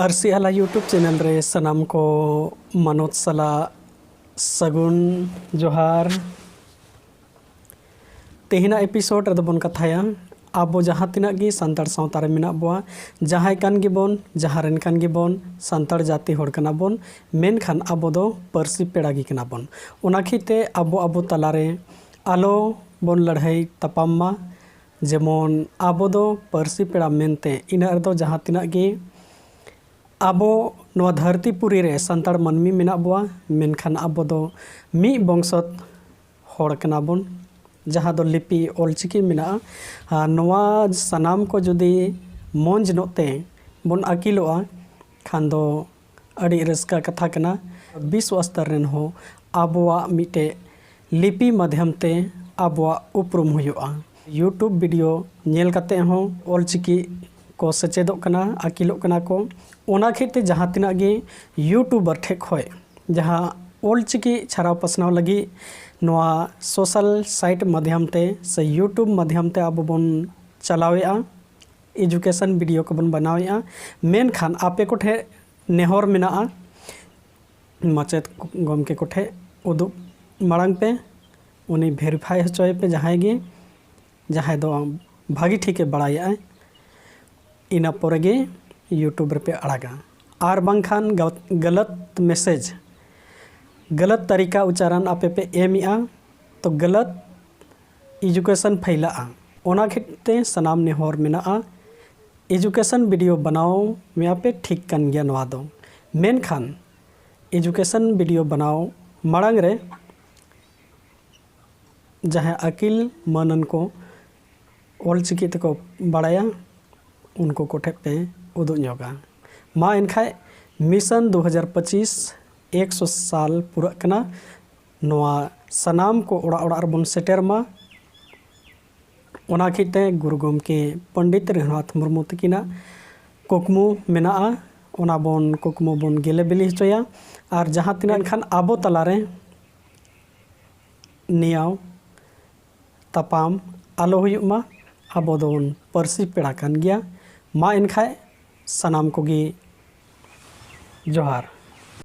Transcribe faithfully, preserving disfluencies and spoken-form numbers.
ᱟᱹᱨᱥᱤ ᱟᱦᱞᱟ YouTube channel ᱨᱮ ᱥᱟᱱᱟᱢ ᱠᱚ ᱢᱟᱱᱚᱛ ᱥᱟᱞᱟᱜ ᱥᱟᱹᱜᱩᱱ ᱡᱚᱦᱟᱨ᱾ ᱛᱮᱦᱮᱧᱟᱜ ᱮᱯᱤᱥᱳᱰ ᱨᱮᱫᱚ ᱵᱚᱱ ᱠᱟᱛᱷᱟᱭᱟ ᱟᱵᱚ ᱡᱟᱦᱟᱸ ᱛᱤᱱᱟᱹᱜ ᱜᱮ ᱥᱟᱱᱛᱟᱲ ᱥᱟᱶᱛᱟ ᱨᱮ ᱢᱮᱱᱟᱜ ᱵᱚᱣᱟ, ᱡᱟᱦᱟᱸᱭ ᱠᱟᱱ ᱜᱮᱵᱚᱱ, ᱡᱟᱦᱟᱸ ᱨᱮᱱ ᱠᱟᱱ ᱜᱮᱵᱚᱱ, ᱥᱟᱱᱛᱟᱲ ᱡᱟᱹᱛᱤ ᱦᱚᱲ ᱠᱟᱱᱟ ᱵᱚᱱ, ᱢᱮᱱᱠᱷᱟᱱ ᱟᱵᱚ ᱫᱚ ᱯᱟᱹᱨᱥᱤ ᱯᱮᱲᱟ ᱜᱮ ᱠᱟᱱᱟ ᱵᱚᱱ᱾ ᱚᱱᱟ ᱠᱷᱟᱹᱛᱤᱨ ᱛᱮ ᱟᱵᱚ ᱟᱵᱚ ᱛᱟᱞᱟᱨᱮ ᱟᱞᱚ ᱵᱚᱱ ᱞᱟᱹᱲᱦᱟᱹᱭ ᱛᱟᱯᱟᱢ ᱢᱟ᱾ ᱡᱮᱢᱚᱱ ᱟᱵᱚ ᱫᱚ ᱯᱟᱹᱨᱥᱤ ᱯᱮᱲᱟ ᱢᱮᱱᱛᱮ ᱤᱱᱟᱹᱜ ᱨᱮᱫᱚ ᱡᱟᱦᱟᱸ ᱛᱤᱱᱟᱹᱜ ᱜᱮ ᱟᱵᱚ ᱱᱚᱣᱟ ᱫᱷᱟᱹᱨᱛᱤ ᱯᱩᱨᱤ ᱨᱮ ᱥᱟᱱᱛᱟᱲ ᱢᱟᱹᱱᱢᱤ ᱢᱮᱱᱟᱜ ᱵᱚᱣᱟ, ᱢᱮᱱᱠᱷᱟᱱ ᱟᱵᱚ ᱫᱚ ᱢᱤᱫ ᱵᱚᱝᱥᱚᱛ ᱦᱚᱲ ᱠᱟᱱᱟ ᱵᱚᱱ, ᱡᱟᱦᱟᱸ ᱫᱚ ᱞᱤᱯᱤ ᱚᱞᱪᱤᱠᱤ ᱢᱮᱱᱟᱜᱼᱟ᱾ ᱟᱨ ᱱᱚᱣᱟ ᱥᱟᱱᱟᱢ ᱠᱚ ᱡᱩᱫᱤ ᱢᱚᱡᱽ ᱧᱚᱜ ᱛᱮ ᱵᱚᱱ ᱟᱹᱠᱤᱞᱚᱜᱼᱟ, ᱠᱷᱟᱱ ᱫᱚ ᱟᱹᱰᱤ ᱨᱟᱹᱥᱠᱟᱹ ᱠᱟᱛᱷᱟ ᱠᱟᱱᱟ᱾ ᱵᱤᱥᱣ ᱥᱛᱚᱨ ᱨᱮᱱ ᱦᱚᱸ ᱟᱵᱚᱣᱟᱜ ᱢᱤᱫᱴᱮᱡ ᱞᱤᱯᱤ ᱢᱟᱫᱷᱭᱚᱢ ᱛᱮ ᱟᱵᱚᱣᱟᱜ ᱩᱯᱨᱩᱢ ᱦᱩᱭᱩᱜᱼᱟ᱾ YouTube ᱵᱷᱤᱰᱤᱭᱳ ᱧᱮᱞ ᱠᱟᱛᱮ ᱦᱚᱸ ᱚᱞᱪᱤᱠᱤ ᱠᱚ ᱥᱮᱪᱮᱫᱚᱜ ᱠᱟᱱᱟ, ᱟᱹᱠᱤᱞᱚᱜ ᱠᱟᱱᱟ ᱠᱚ᱾ ᱚᱱᱟ ᱠᱷᱟᱹᱛᱤᱨ ᱛᱮ ᱡᱟᱦᱟᱸ ᱛᱤᱱᱟᱹᱜ ᱜᱮ YouTuber ᱴᱷᱮᱡ ᱠᱷᱚᱡ ᱡᱟᱦᱟᱸ ᱚᱞᱪᱤᱠᱤ ᱪᱷᱟᱨᱟᱣ ᱯᱟᱥᱱᱟᱣ ᱞᱟᱹᱜᱤᱫ ᱱᱚᱣᱟ social site ᱢᱟᱫᱷᱭᱚᱢ ᱛᱮ ᱥᱮ YouTube ᱢᱟᱫᱷᱭᱚᱢ ᱛᱮ ᱟᱵᱚ ᱵᱚᱱ ᱪᱟᱞᱟᱣᱮᱫᱼᱟ, ᱮᱡᱩᱠᱮᱥᱚᱱ ᱵᱷᱤᱰᱤᱭᱳ ᱠᱚᱵᱚᱱ ᱵᱮᱱᱟᱣᱮᱫᱼᱟ, ᱢᱮᱱᱠᱷᱟᱱ ᱟᱯᱮ ᱠᱚᱴᱷᱮᱡ ᱱᱮᱦᱚᱨ ᱢᱮᱱᱟᱜᱼᱟ, ᱢᱟᱪᱮᱫ ᱜᱚᱢᱠᱮ ᱠᱚᱴᱷᱮᱡ ᱩᱫᱩᱜ ᱢᱟᱲᱟᱝ ᱯᱮ, ᱩᱱᱤ ᱵᱷᱮᱨᱤᱯᱷᱟᱭ ᱦᱚᱪᱚᱭᱮ ᱯᱮ ᱡᱟᱦᱟᱸᱭ ᱜᱮ, ᱡᱟᱦᱟᱸᱭ ᱫᱚ ᱵᱷᱟᱹᱜᱤ ᱴᱷᱤᱠᱮ ᱵᱟᱲᱟᱭᱮᱫᱼᱟᱭ, ᱤᱱᱟᱹ ᱯᱚᱨᱮ ᱜᱮ YouTube ᱨᱮᱯᱮ ᱟᱲᱟᱜᱟ᱾ ᱟᱨ ᱵᱟᱝᱠᱷᱟᱱ ᱜᱟᱞ- ᱜᱟᱞᱟᱛ ᱢᱮᱥᱮᱡᱽ, ᱜᱟᱞᱟᱛ ᱛᱟᱹᱨᱤᱠᱟ ᱩᱪᱟᱨᱟᱱ ᱟᱯᱮ ᱯᱮ ᱮᱢᱮᱜᱼᱟ, ᱛᱚ ᱜᱟᱞᱟᱛ ᱮᱡᱩᱠᱮᱥᱚᱱ ᱯᱷᱟᱹᱭᱞᱟᱜᱼᱟ᱾ ᱚᱱᱟ ᱠᱷᱟᱹᱛᱤᱨ ᱛᱮ ᱥᱟᱱᱟᱢ ᱱᱮᱦᱚᱨ ᱢᱮᱱᱟᱜᱼᱟ, ᱮᱡᱩᱠᱮᱥᱚᱱ ᱵᱷᱤᱰᱤᱭᱳ ᱵᱮᱱᱟᱣ ᱢᱮᱭᱟ ᱯᱮ, ᱴᱷᱤᱠ ᱠᱟᱱ ᱜᱮᱭᱟ ᱱᱚᱣᱟ ᱫᱚ, ᱢᱮᱱᱠᱷᱟᱱ ᱮᱡᱩᱠᱮᱥᱚᱱ ᱵᱷᱤᱰᱤᱭᱳ ᱵᱮᱱᱟᱣ ᱢᱟᱲᱟᱝ ᱨᱮ ᱡᱟᱦᱟᱸᱭ ᱟᱹᱠᱤᱞ ᱢᱟᱹᱱᱟᱱ ᱠᱚ ᱚᱞᱪᱤᱠᱤ ᱛᱮᱠᱚ ᱵᱟᱲᱟᱭᱟ, ᱩᱱᱠᱩ ᱠᱚᱴᱷᱮᱱ ᱯᱮ ᱩᱫᱩᱜ ᱧᱚᱜᱟ᱾ ᱢᱟ ᱮᱱᱠᱷᱟᱡ ᱢᱤᱥᱚᱱ ᱫᱩ ᱦᱟᱡᱟᱨ ᱯᱚᱸᱪᱤᱥ ᱮᱠᱥᱚ ᱥᱟᱞ ᱯᱩᱨᱟᱹᱜ ᱠᱟᱱᱟ, ᱱᱚᱣᱟ ᱥᱟᱱᱟᱢ ᱠᱚ ᱚᱲᱟᱜ ᱚᱲᱟᱜ ᱨᱮᱵᱚᱱ ᱥᱮᱴᱮᱨ ᱢᱟ᱾ ᱚᱱᱟ ᱠᱷᱟᱹᱛᱤᱨ ᱛᱮ ᱜᱩᱨᱩ ᱜᱚᱢᱠᱮ ᱯᱚᱱᱰᱤᱛ ᱨᱚᱜᱷᱩᱱᱟᱛᱷ ᱢᱩᱨᱢᱩ ᱛᱟᱹᱠᱤᱱᱟᱜ ᱠᱩᱠᱢᱩ ᱢᱮᱱᱟᱜᱼᱟ, ᱚᱱᱟ ᱵᱚᱱ ᱠᱩᱠᱢᱩ ᱵᱚᱱ ᱜᱮᱞᱮ ᱵᱤᱞᱤ ᱦᱚᱪᱚᱭᱟ᱾ ᱟᱨ ᱡᱟᱦᱟᱸ ᱛᱤᱱᱟᱹᱜ ᱮᱱᱠᱷᱟᱱ ᱟᱵᱚ ᱛᱟᱞᱟᱨᱮ ᱱᱮᱭᱟᱣ ᱛᱟᱯᱟᱢ ᱟᱞᱚ ᱦᱩᱭᱩᱜ ᱢᱟ, ᱟᱵᱚ ᱫᱚᱵᱚᱱ ᱯᱟᱹᱨᱥᱤ ᱯᱮᱲᱟ ᱠᱟᱱ ᱜᱮᱭᱟ᱾ ᱢᱟ ᱮᱱᱠᱷᱟᱡ ᱥᱟᱱᱟᱢ ᱠᱚᱜᱮ ᱡᱚᱦᱟᱨ᱾